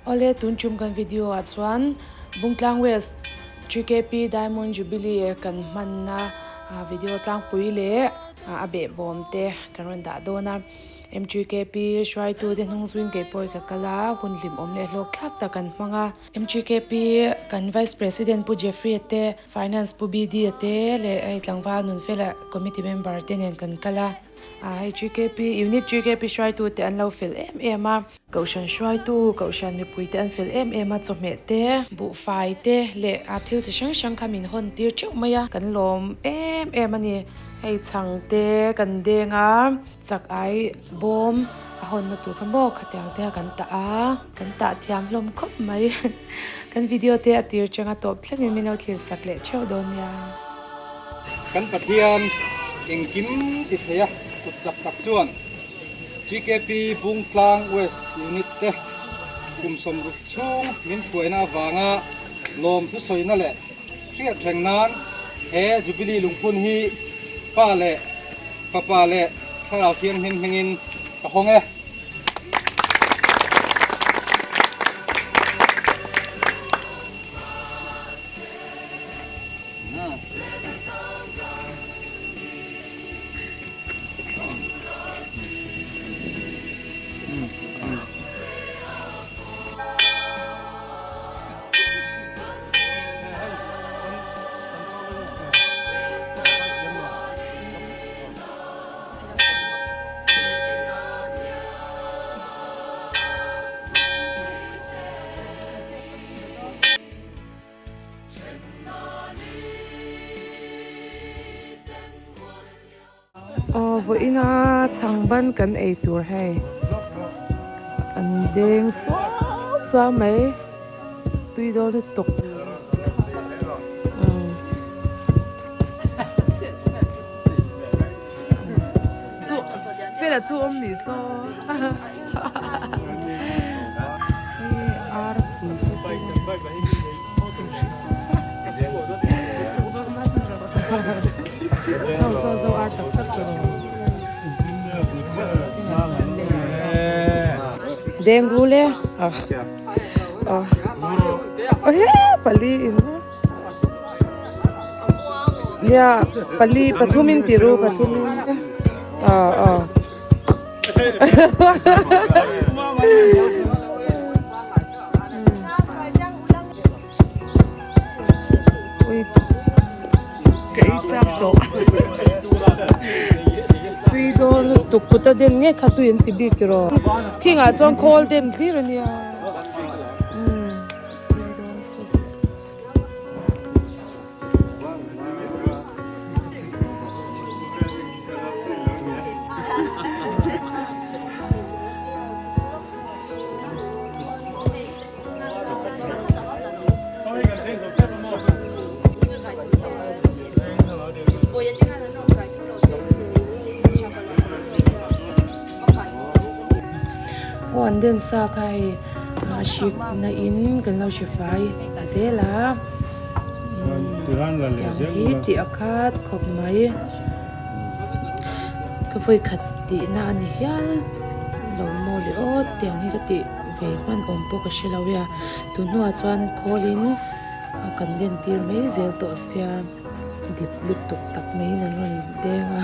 Awle tun tum kan video ah chuan Bungtlang West GKP Diamond Jubilee kan hmanna video tlangpui leh a behbawm te kan rawn dah dawn a. MGKP hruaitu te hnung zuiin kei pawh hi ka kal a, hun hlimawm leh hlawk thlak tak kan hmang a. MGKP kan Vice President Pu Jeffrey-a te, Finance Pu BD-a te leh hei tlangval Nunfela Committee member te nen kan kal a. Hei GKP Unit GKP hruaitu te an lo fel em em a. Kohhran hruaitu, Kohhran mipui te an fel em em a, chawhmeh te, buhfai te leh thil chi hrang hrang kha min hawn tir teuh mai a. Kan lawm em em a ni. Hei chhang te kan deng a. Chak ai bawm a hawnna tur kha maw khatiang te a kan tah a, kan tah thiam hlawm khawp mai. Kan video te a tir changa tawp thlengin min lo thlir sak leh theuh dawn nia. Kan Pathian engkim ti thei a kut chak tak chuan GKP Bungtlang West Unit te kum 60 chhung min hruaina avanga lawm thusawina leh hriatreng nan he Jubilee lungphun hi pa leh Fapa leh Thlarau Thianghlim hmingin ka hawng e. Aw vawiina chhangban kan ei tur hei an deng suau suau mai tui dawn lutuk. Chu fela chu awm ni saw hei ar pui saw Zo zo zo ar tak tak chu Deng ru le ah ah he pali in Nia pali pathum in ti ru pathum in ah ah Tui dawn lutuk kut a den ngei kha tui an ti bik tiraw khingah chuan khawl den hlir a nia. Aw an den sa kha hei a hrik na in kan lo hre fai zel a tiang hi tih a khat khawp mai ka vawi khat tih na a ni hial lo maw le aw tiang hi ka tih ve hman awm pawh ka hre lo e a tun hnuah chuan khawl in kan den tir mai zel tawh sia dip lutuk tak maiin an rawn deng a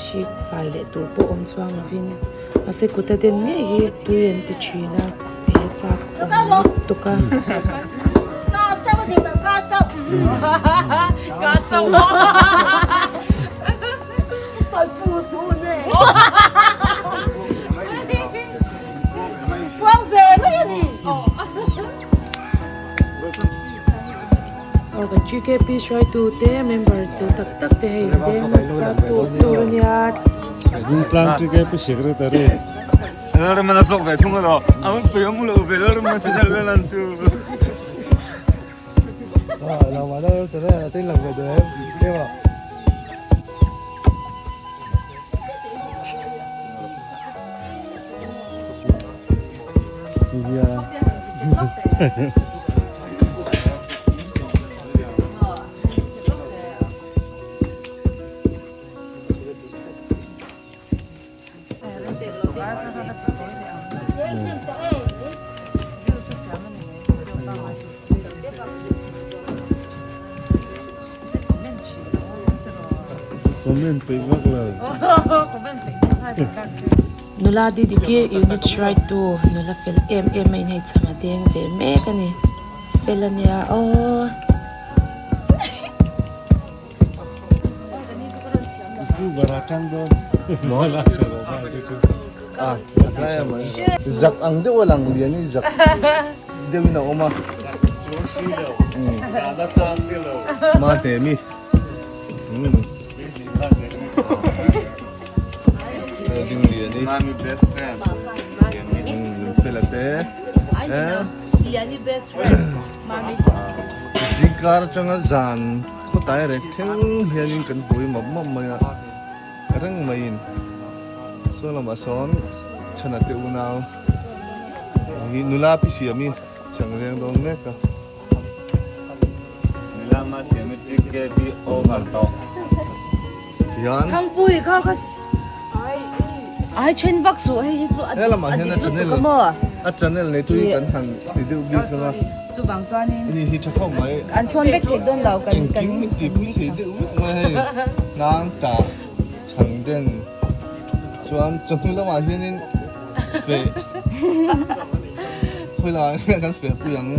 hrik fai leh tur pawh awm chuang lovin mahse kut a den ngei hi tui an ti thin a he chak awm lutuk a. Aw kan GKP hruaitu te member tel tak tak te hei deng nasa tur tur a nia. Bungtlang GKP secretary. Lalramana vlog ve thung alo a mun pui awm lo ve Lalramana channel vel an chu. Comment peih vak lo. Nula Didiki unit hruaitu nula fel em em a inheichham a deng ve mek a ni. Fel a nia aw. Zak ang deuh a lang lian in zak deuh in a awm a. Ma hne mi. Ding lian i. Mami best friend. Fela te. Liani best friend. Mami. Zingkar atanga zan khawtai rek thleng hianin kan buai map map mai a reng maiin saw lamah sawn chhana te unau hi nula pi siami chang reng dawn mek a. Nula ma siami TKB over tawh. Hian. Thangpui kha ka ai then vak suh hei hi chu a He lamah hian a channel a channel nei tu hi kan han ti deuh bik anga. Chuvang chuanin Ni hi tha khawp mai. An sawn vek thei dawn lo kan Engkim min ti pui thei deuh vek mai hei. Hnang tah chhang den chuan chawhnu lamah hianin feh khawilai ah hian kan feh pui ang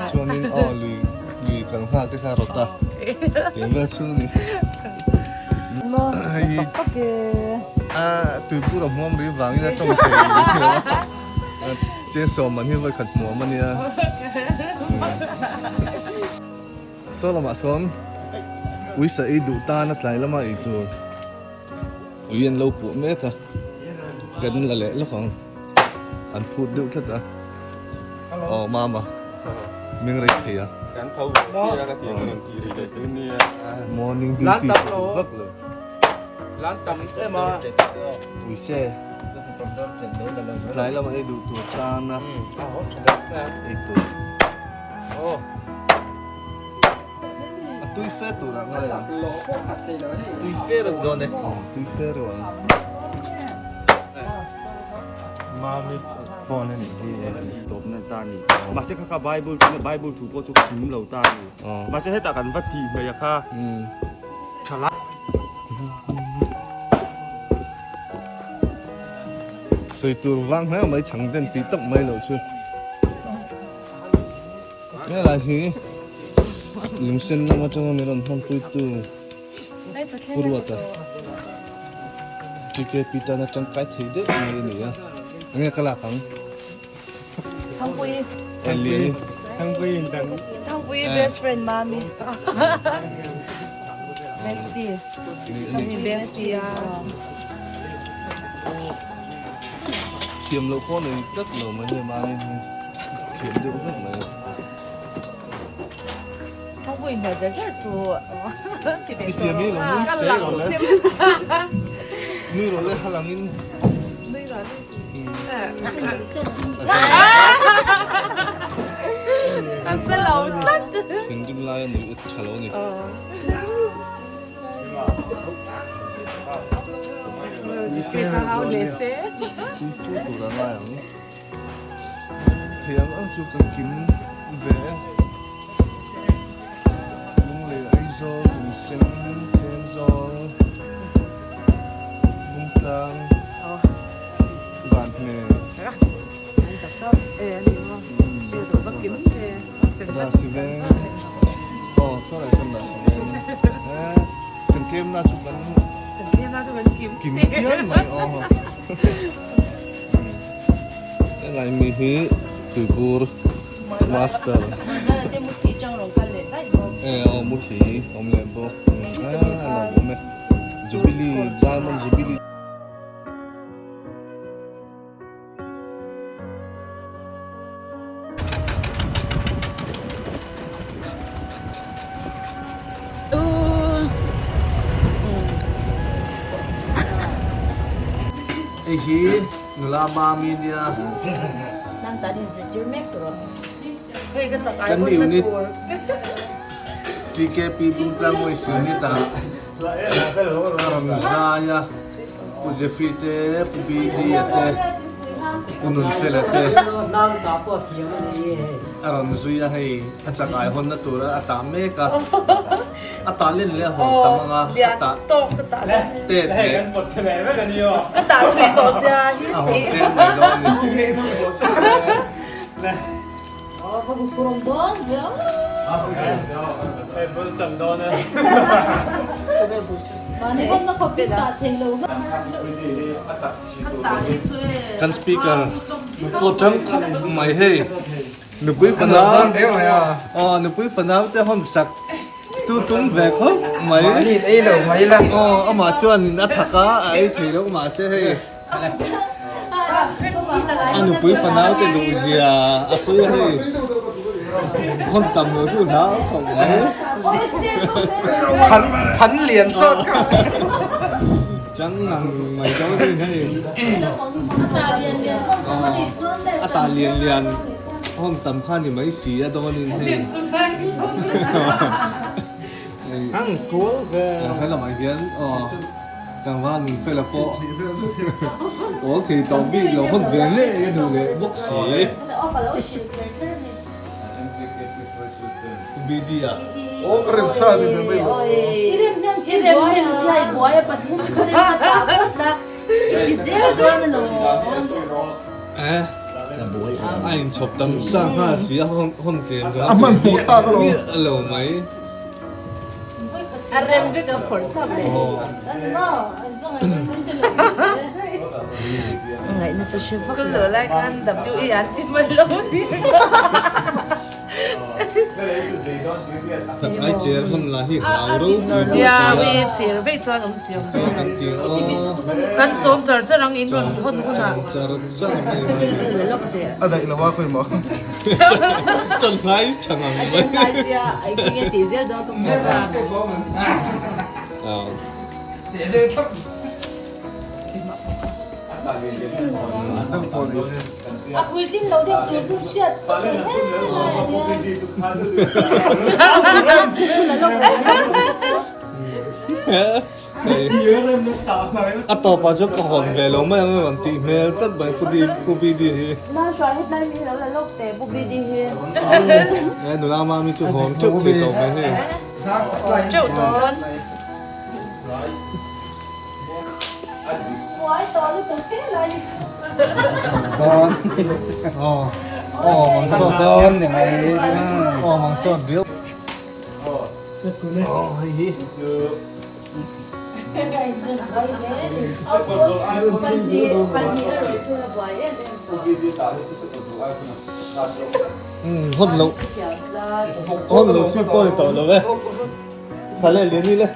chuanin aw lui lui kal nghal te kha rawt a tiang vel chu ni. Hei hi a tuipur a hmuam ri vangin a tawng thei lo a chensawm man hi vawi khat hmuam a nia. Saw lamah sawn uisa ei duh tan a tlai lama ei tur ui an lo puah mek a kan la leh lawk ang an phut deuh tlat a aw mama meng rei thei a Kan tho ve chi a ka ti rawn ti ri ve tu nia. Morning duty vak lo. Lan tam em a. Uise tlai lama ei duh tur tan a ei tur. A tui fe tur ah ngai ang. Tui fe rawn dawn e. Tui fe rawn. Mami phone a nih hi tawp na ta ni. Mahse kha kha Bible chu Bible thu pawh chu kim lo ta ni. Mahse hetah kan va tih hmei a kha tha lai. Sawi tur vang hle mai chhang den tih tak mai loh chu. Helai hi lungsen lam atanga min rawn hmanpuitu Pu Ruata TKP tana tangkai thei deuh mai a ni a. Enge ka lak ang? Thangpui. Liani. Thangpui in dang. Thangpui best friend mami. Bestie. Bestie a. Thiam loh pawh nei tlat lo mai hei mami hi thiam deuh vek mai a. Thangpui in hmel zer zer chu I siam hi lo nui sei rawh le. Nui rawh le halangin. Nui rawh le. An sa lo tlat. Thinrim lai a nui a tha lo a ni. Tui fu tur a ngai ang. Thei ang ang chu kan kim ve. Lunglei Aizawl, Lungsen, Thenzawl, Bungtlang, Vanhne. Rasi veng aw saw lai sawn rasi veng eh kan tlem na chu kan kan tlem na chu kan kim kim phian mai aw helai mi hi tuibur master eh aw muthi awm leh bawk eh a lo awm e jubilee diamond jubilee. Hei hi nula mami nia. Kan unit TKP Bungtlang West unit ah rawn zai a. Pu Jeffrey te, Pu BD a te. U Nunfela te a rawn zui a hei a chakai hawnna tura a tah mek a a tah len leh a hawn tam anga a tah tet leh a hawn tet mai dawn a ni. Kan speaker pawh tang khawp mai hei nupui fanau aw nupui fanau te hawn sak tu tum ve khawp mai aw amah chuanin a thak a a ei thei loh mahse hei. A nupui fanau te duh zia a sawi a hei hawn tam lo chu hlau khawp mai. Phan phan lian sawt kha. Chang ngang mai dawn a ni hei. A tah lian lian hawn tam kha ni mai si a dawn in hei. Ang kual ve. He lamah hian aw. Tlangval nun fela pawh awl thei tawh bik lo hawn ve ngei a duh leh bawk si. BD a. Aw ka rem sa ni ve mai lo. Eh a inchhawp tam sa nghal si a hawn tlem A hmanhmawh thlak alawm. Miah lo mai. A rem vek a phawrh chhuak leh. Ngaihna chu hre vak lo. School lai khan WE an ti hman lo ni. Ai chair hman lah hi hlau ropui bawk sia. Nia ui chair vei chuan awm si awm. Kan ti aw. Kan chawm char char ang in rawn hawn hunah. Char char mai. A daih lo a khawi maw. Changhai tha ngang mai. Changhai sia ai khi nge tih zel dawn ka hmu sa. A puitlin lo deuh tur chu hriat ka nei hle lai a nia. La lawk la lawk. A tawpah chuan ka hawn ve lo mai ang a rawn tih hmel tlat mai Pu Pu BD hi. Nahruai hetlai mi hi lo la lawk teh Pu BD hi. E nula mami chu hawn teuh thei tawh mai hei. Hawn teuh dawn. Buai tawh lutuk helai hi chu. Dawn. Aw aw mang sawt dawn ni mai. Aw mang sawt riau. Aw hei hi. Hawn lo hawn lo chi pawh ni tawh lo e. Tha leh lian ni le.